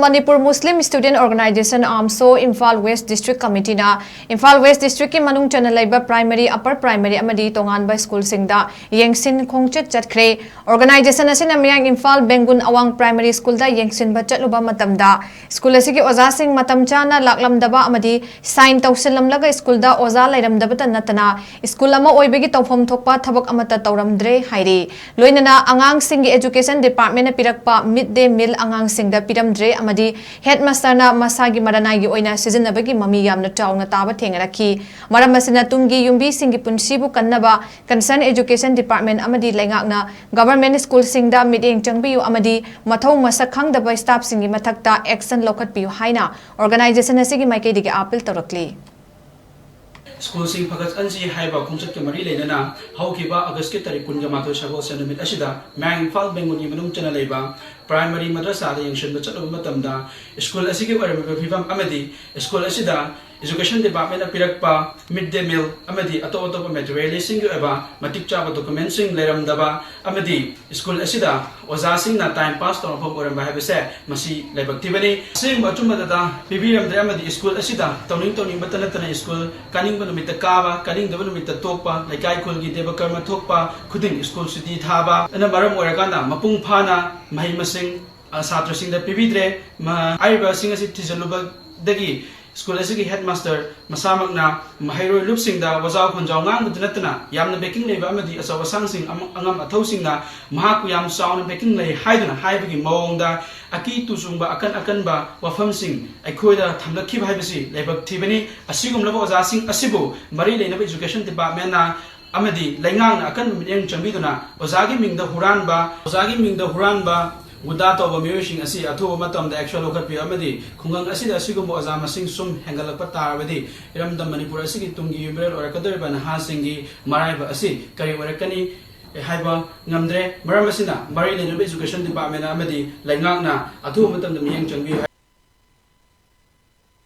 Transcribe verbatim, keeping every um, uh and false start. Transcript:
Manipur Muslim Student Organization, AMSO, Imphal West District Committeeꯅ Imphal West Districtꯀꯤ ꯃꯅꯨꯡ ꯆꯟꯅ ꯂꯩꯕ primary, upper primary ꯑꯃꯗꯤ ꯇꯣꯉꯥꯟꯕ ꯁ꯭ꯀꯨꯜꯁꯤꯡꯗ ꯌꯦꯡꯁꯤꯟ ꯈꯣꯡꯆꯠ ꯆꯠꯈ꯭ꯔꯦ꯫ Organization ꯑꯁꯤꯅ ꯃꯌꯥꯡ ꯏꯝꯐꯥꯜ ꯕꯦꯡꯒꯨꯟ ꯑꯋꯥꯡ primary schoolꯗ ꯌꯦꯡꯁꯤꯟꯕ ꯆꯠꯂꯨꯕ ꯃꯇꯝꯗ ꯁ꯭ꯀꯨꯜ ꯑꯁꯤꯒꯤ ꯑꯣꯖꯥꯁꯤꯡ ꯃꯇꯝ ꯆꯥꯅ ꯂꯥꯛꯂꯝꯗꯕ ꯑꯃꯗꯤ sign ꯇꯧꯁꯤꯜꯂꯝꯂꯒ ꯁ꯭ꯀꯨꯜꯗ ꯑꯣꯖꯥ ꯂꯩꯔꯝꯗꯕꯇ ꯅꯠꯇꯅ ꯁ꯭ꯀꯨꯜ ꯑꯃ ꯑꯣꯏꯕꯒꯤ ꯇꯧꯐꯝ ꯊꯣꯛꯄ ꯊꯕꯛ ꯑꯃꯠꯇ ꯇꯧꯔꯝꯗ꯭ꯔꯦ ꯍꯥꯏꯔꯤ꯫ ꯂꯣꯏꯅꯅ ꯑꯉꯥꯡꯁꯤꯡꯒꯤ education departmentꯅ ꯄꯤꯔꯛꯄ mid day meal ꯑꯉꯥꯡꯁꯤꯡꯗ ꯄꯤꯔꯝꯗ꯭ꯔꯦ ꯑꯃꯗꯤ headmasterꯅ ꯃꯁꯥꯒꯤ ꯃꯔꯅꯥꯏꯒꯤ ꯑꯣꯏꯅ ꯁꯤꯖꯤꯟꯅꯕꯒꯤ ꯃꯃꯤ ꯌꯥꯝꯅ ꯆꯥꯎꯅ ꯇꯥꯕ ꯊꯦꯡꯅꯔꯛꯈꯤ꯫ ꯃꯔꯝ ꯑꯁꯤꯅ ꯇꯨꯡꯒꯤ ꯌꯨꯝꯕꯤꯁꯤꯡꯒꯤ ꯄꯨꯟꯁꯤꯕꯨ ꯀꯟꯅꯕ concern education department ꯑꯃꯗꯤ ꯂꯩꯉꯥꯛꯅ government schoolꯁꯤꯡꯗ ꯃꯤꯠꯌꯦꯡ ꯆꯪꯕꯤꯌꯨ ꯑꯃꯗꯤ ꯃꯊꯧ ꯃꯁꯛ ꯈꯪꯗꯕ staffꯁꯤꯡꯒꯤ ꯃꯊꯛꯇ action ꯂꯧꯈꯠꯄꯤꯌꯨ ꯍꯥꯏꯅ organization ꯑꯁꯤꯒꯤ ꯃꯥꯏꯀꯩꯗꯒꯤ appeal ꯇꯧꯔꯛꯂꯤ꯫ ꯁ꯭ꯀꯨꯜꯁꯤꯡ ꯐꯒꯠꯍꯟꯁꯤ ꯍꯥꯏꯕ ꯈꯣꯡꯆꯠꯀ ꯃꯔꯤ ꯂꯩꯅꯅ ꯍꯧꯈꯤꯕ ꯑꯥꯒꯁꯀꯤ ꯇꯥꯔꯤꯛ ꯀꯨꯟꯒ ꯃꯥꯊꯣꯏ ꯁꯒꯣꯜꯁꯦꯟ ꯅꯨꯃꯤꯠ ꯑꯁꯤꯗ ꯃꯌꯥꯡ ꯏꯝꯐꯥꯜ ꯕꯦꯡꯒꯨꯟꯒꯤ ꯃꯅꯨꯡ ꯆꯟꯅ ꯂꯩꯕ primary ꯃꯗ꯭ꯔꯁꯥꯗ ꯌꯦꯡꯁꯤꯟꯕ ꯆꯠꯂꯨꯕ ꯃꯇꯝꯗ ꯁ꯭ꯀꯨꯜ ꯑꯁꯤꯒꯤ ꯑꯣꯏꯔꯝꯂꯤꯕ ꯐꯤꯕꯝ ꯑꯃꯗꯤ ꯁ꯭ꯀꯨꯜ ꯑꯁꯤꯗ education departmentꯅ ꯄꯤꯔꯛꯄ mid day meal ꯑꯃꯗꯤ ꯑꯇꯣꯞ ꯑꯇꯣꯞꯄ materialistꯁꯤꯡꯒꯤ ꯑꯣꯏꯕ ꯃꯇꯤꯛ ꯆꯥꯕ documentꯁꯤꯡ ꯂꯩꯔꯝꯗꯕ ꯑꯃꯗꯤ ꯁ꯭ꯀꯨꯜ ꯑꯁꯤꯗ ꯑꯣꯖꯥꯁꯤꯡꯅ time pass ꯇꯧꯅꯐꯝ ꯑꯣꯏꯔꯝꯕ ꯍꯥꯏꯕꯁꯦ ꯃꯁꯤ ꯂꯥꯏꯕꯛ ꯊꯤꯕꯅꯤ꯫ ꯑꯁꯦꯡꯕ ꯑꯆꯨꯝꯕꯗ ꯄꯤꯕꯤꯔꯝꯗ꯭ꯔꯦ ꯑꯃꯗꯤ ꯁ꯭ꯀꯨꯜ ꯑꯁꯤꯗ ꯇꯧꯅꯤꯡ ꯇꯧꯅꯤꯡꯕꯇ ꯅꯠꯇꯅ ꯁ꯭ꯀꯨꯜ ꯀꯥꯅꯤꯡꯕ ꯅꯨꯃꯤꯠꯇ ꯀꯥꯕ, ꯀꯥꯅꯤꯡꯗꯕ ꯅꯨꯃꯤꯠꯇ ꯇꯣꯛꯄ, ꯂꯩꯀꯥꯏ ꯈꯨꯜꯒꯤ ꯗꯦꯕ ꯀꯔꯃ ꯊꯣꯛꯄ ꯈꯨꯗꯤꯡ ꯁ꯭ꯀꯨꯜ ꯁꯨꯇꯤ ꯊꯥꯕ ꯑꯁꯤꯅ ꯃꯔꯝ ꯑꯣꯏꯔꯀꯥꯟꯗ ꯃꯄꯨꯡ ꯐꯥꯅ ꯃꯍꯩ ꯃꯁꯤꯡ, ꯑ, ꯁꯥꯇ꯭ꯔꯁꯤꯡꯗ ꯄꯤꯕꯤꯗ꯭ꯔꯦ꯫ ꯃ-, ꯍꯥꯏꯔꯤꯕꯁꯤꯡ ꯑꯁꯤ ꯊꯤꯖꯤꯜꯂꯨꯕꯗꯒꯤ ꯁ꯭ꯀꯨꯜ ꯑꯁꯤꯒꯤ headmaster ꯃꯁꯥꯃꯛꯅ ꯃꯍꯩꯔꯣꯏ ꯂꯨꯞꯁꯤꯡꯗ ꯋꯥꯖꯥꯎ ꯈꯣꯟꯖꯥꯎ ꯉꯥꯡꯕꯗ ꯅꯠꯇꯅ ꯌꯥꯝꯅ backing ꯂꯩꯕ ꯑꯃꯗꯤ ꯑꯆꯧ ꯑꯁꯥꯡꯁꯤꯡ ꯑꯃ-, ꯑꯉꯝ ꯑꯊꯧꯁꯤꯡꯅ ꯃꯍꯥꯛꯄꯨ ꯌꯥꯝ ꯆꯥꯎꯅ backing ꯂꯩ ꯍꯥꯏꯗꯨꯅ ꯍꯥꯏꯕꯒꯤ ꯃꯑꯣꯡꯗ ꯑꯀꯤ ꯇꯨꯆꯨꯡꯕ ꯑꯀꯟ ꯑꯀꯟꯕ ꯋꯥꯐꯝꯁꯤꯡ ꯑꯩꯈꯣꯏꯗ ꯊꯝꯂꯛꯈꯤꯕ ꯍꯥꯏꯕꯁꯤ ꯂꯥꯏꯕꯛ ꯊꯤꯕꯅꯤ꯫ ꯑꯁꯤꯒꯨꯝꯂꯕ ꯑꯣꯖꯥꯁꯤꯡ ꯑꯁꯤꯕꯨ ꯃꯔꯤ ꯂꯩꯅꯕ education departmentꯅ ꯑꯃꯗꯤ ꯂꯩꯉꯥꯛꯅ ꯑꯀꯟꯕ ꯃꯤꯠꯌꯦꯡ ꯆꯪꯕꯤꯗꯨꯅ ꯑꯣꯖꯥꯒꯤ ꯃꯤꯡꯗ ꯍꯨꯔꯥꯟꯕ, ꯑꯣꯖꯥꯒꯤ ꯃꯤꯡꯗ ꯍꯨꯔꯥꯟꯕ, ꯒꯨꯟꯗꯥ ꯇꯧꯕ ꯃꯤꯑꯣꯏꯁꯤꯡ ꯑꯁꯤ ꯑꯊꯨꯕ ꯃꯇꯝꯗ action ꯂꯧꯈꯠꯄꯤꯌꯨ ꯑꯃꯗꯤ ꯈꯨꯡꯒꯪ ꯑꯁꯤꯗ ꯑꯁꯤꯒꯨꯝꯕ ꯑꯣꯖꯥ ꯃꯁꯤꯡ ꯁꯨꯝ ꯍꯦꯟꯒꯠꯂꯛꯄ ꯇꯥꯔꯕꯗꯤ ꯏꯔꯝꯗꯝ ꯃꯅꯤꯄꯨꯔ ꯑꯁꯤꯒꯤ ꯇꯨꯡꯒꯤ ꯌꯨꯝꯕꯤꯔꯦꯜ ꯑꯣꯏꯔꯛꯀꯗꯧꯔꯤꯕ ꯅꯍꯥꯁꯤꯡꯒꯤ ꯃꯔꯥꯏꯕ ꯑꯁꯤ ꯀꯔꯤ ꯑꯣꯏꯔꯛꯀꯅꯤ ꯍꯥꯏꯕ ꯉꯝꯗ꯭ꯔꯦ꯫ ꯃꯔꯝ ꯑꯁꯤꯅ ꯃꯔꯤ ꯂꯩꯅꯕ education department ꯑꯃꯗꯤ ꯂꯩꯉꯥꯛꯅ ꯑꯊꯨꯕ ꯃꯇꯝꯗ ꯃꯤꯠꯌꯦꯡ ꯆꯪꯕꯤꯌꯨ꯫